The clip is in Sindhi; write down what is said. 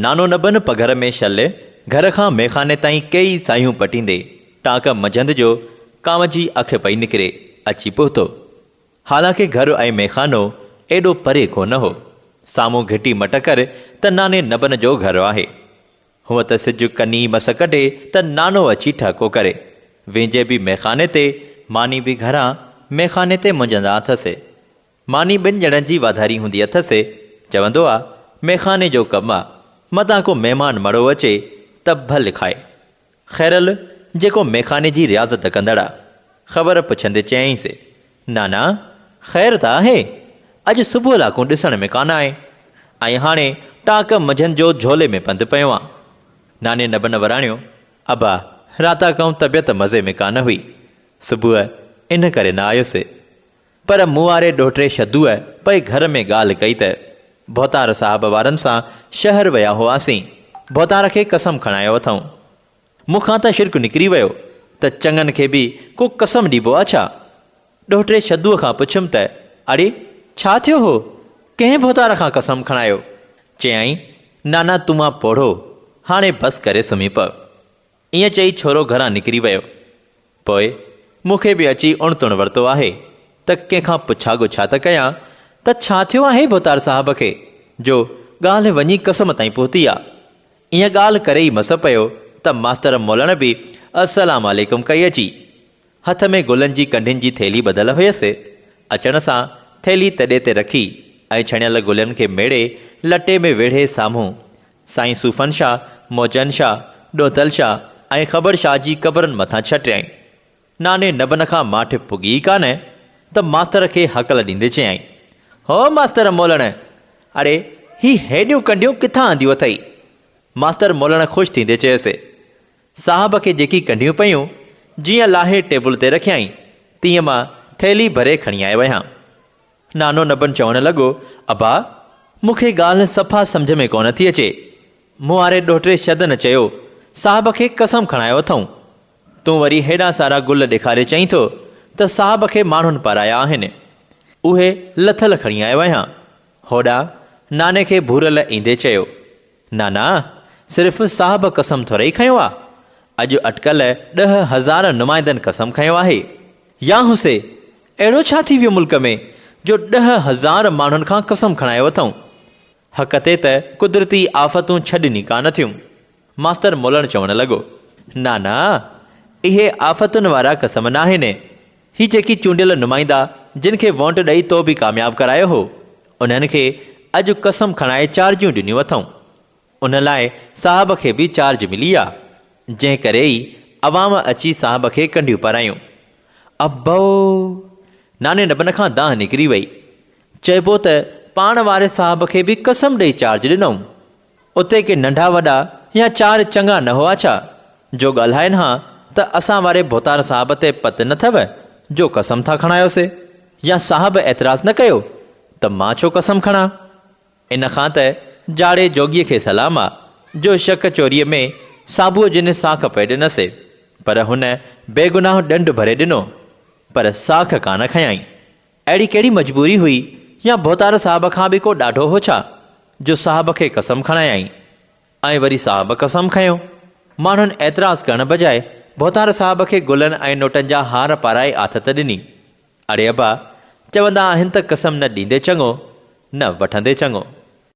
نانو نبن پگهر ۾ شل گهر کان ميخاني تائين ڪيئي ساهيون پٽيندي ٽانڪ منجهند جو ڪانء جي اک پئي نڪري اچي پهتو. حالانڪه گهر ۽ ميخانو ايڏو پري ڪونه هو. سامهون گهٽي مٽ ڪر ته ناني نبن جو گهر آهي. هونء ته سج ڪني مس ڪڍي ته نانو اچي ٺهڪو ڪري. وينجهه به ميخاني تي، ماني به گهران ميخاني تي منجهندا اٿس. ماني ٻن ڄڻن جي واڌاري هوندي اٿس، چوندو آ، ميخاني جو ڪم آ، متان ڪو مهمان مڙهو اچي ته ڀل کائي. خيرل جيڪو ميخاني جي رياضت ڪندڙ آ، خبر پڇندي چيائينس، نانا، خير ته آهي؟ اڄ صبح لاڪون ڏسڻ ۾ ڪانه آئين ۽ هاڻي ٽاڪ منجهند جو جهولي ۾ پنڌ پيو آن. ناني نبن وراڻيو، ابا، راتا کئون طبيعت مزي ۾ ڪانه هئي، صبح ان ڪري نه آيس. پر مون واري ڏوهٽي شدوء پئي گهر ۾ ڳالهه ڪئي ته ڀوتار صاحب وارن سان شهر ويا هئاسين، ڀوتار کي قسم کڻايو اٿئون. مون کان ته شرڪ نڪري ويو ته چڱن کي به ڪو قسم ڏبو آ ڇا؟ ڏوهٽي شدوء کان پڇيم ته اڙي ڇا ٿيو هو؟ ڪنهن ڀوتار کان قسم کڻايو؟ چيائين، نانا تون آن پوڙهو، هاڻي بس ڪري سمهي پء. ائين چئي ڇورو گهران نڪري ويو. پوء مون کي به اچي اڻ تڻ ورتو آهي ته ڪنهن کان پڇا ڳڇا ته ڪيان ته ڇا ٿيو آهي ڀوتار صاحب کي جو ڳالهه وڃي قسم تائين پهتي آ. ائين ڳالهه ڪري ئي مس پيو ته ماستر مولڻ به السلام عليڪم ڪئي اچي. هٿ ۾ گلن جي ڪنڍين جي ٿيلهي ٻڌل هيس. اچڻ سان ٿيلهي تڏي تي رکي ۽ ڇڻيل گلن کي ميڙي لٽي ۾ ويڙهي سامهون سائين صوفن شاهه، موجن شاهه، ڏوڌل شاهه ۽ خبر شاهه جي قبرن مٿان ڇٽيائين. ناني نبن کان ماٺ پڳي ئي ڪانه ته ماستر کي هڪل ڏيندي چيائين، هو ماستر مولڻ! اڙي هي هيڏيون ڪنڍيون ڪٿان آنديون اٿئي؟ ماستر مولڻ خوش ٿيندي چيس، صاحب کي جيڪي ڪنڍيون پيون، جيئن لاهي ٽيبل تي رکيائين، تيئن مان ٿيلهي ڀري کڻي آيو آهيان. نانو نبن چوڻ لڳو، ابا! مون کي ڳالهه صفا سمجهه ۾ ڪونه ٿي اچي. مون واري ڏوهٽي شدن چيو، صاحب کي قسم کڻايو اٿئون. تون وري هيڏا سارا گل ڏيکاري چئين ٿو ته صاحب کي ماڻهن پارايا آهن. اهي لٿل کڻي آيو آهيان. هوڏانهن ناني کي ڀورل ايندي چيو. نانا، صرف صاحب قسم ٿورئي کنيو آ. اڄ اٽڪل 10,000 نمائندن قسم کنيو آهي. يا حسي! اهڙو ڇا ٿي ويو ملڪ ۾ جو 10,000 ماڻهن کان قسم کڻايو اٿئون. حق تي ته قدرتي آفتون ڇڏن ئي ڪانه ٿيون. ماستر مولڻ چوڻ لڳو. نانا، اهي آفتن وارا قسم ناهن. هي جيڪي چونڊيل نمائندا جن کي وونٽ ڏئي تو به ڪامياب ڪرايو هو، انهن کي اڄ قسم کڻائي چارجون ڏنيون اٿئون. ان لاء صاحب کي به چارج ملي آ، جنهن ڪري ئي عوام اچي صاحب کي ڪنڍيون پارايون. ابو! ناني نبن کان دانهن نڪري وئي. چئبو ته پاڻ واري صاحب کي به قسم ڏئي چارج ڏنئون. اتي ڪي ننڍا وڏا يا چار چڱا نه هئا ڇا، جو ڳالهائين ها ته اسان واري ڀوتار صاحب تي پت نه ٿو جو قسم ٿا کڻايوسي، يا صاحب اعتراض نه ڪيو ته مان ڇو قسم کڻان؟ ان کان ته جاڙي جوڳيء کي سلام آ، جو شڪ چوريء ۾ صابوء جن ساک پئي ڏنس، پر هن بيگناهه ڏنڊ ڀري ڏنو، پر ساک ڪانه کنيائين. اهڙي ڪهڙي مجبوري هئي يا ڀوتار صاحب کان به ڪو ڏاڍو هو ڇا جو صاحب کي قسم کڻايائين ۽ وري صاحب قسم کنيو. ماڻهن اعتراض ڪرڻ بجاء ڀوتار صاحب کي گلن ۽ نوٽن جا هار پارائي آٿت ڏني. اڙي ابا! چوندا آهن ته قسم نه ڏيندي چڱو نه وٺندي چڱو.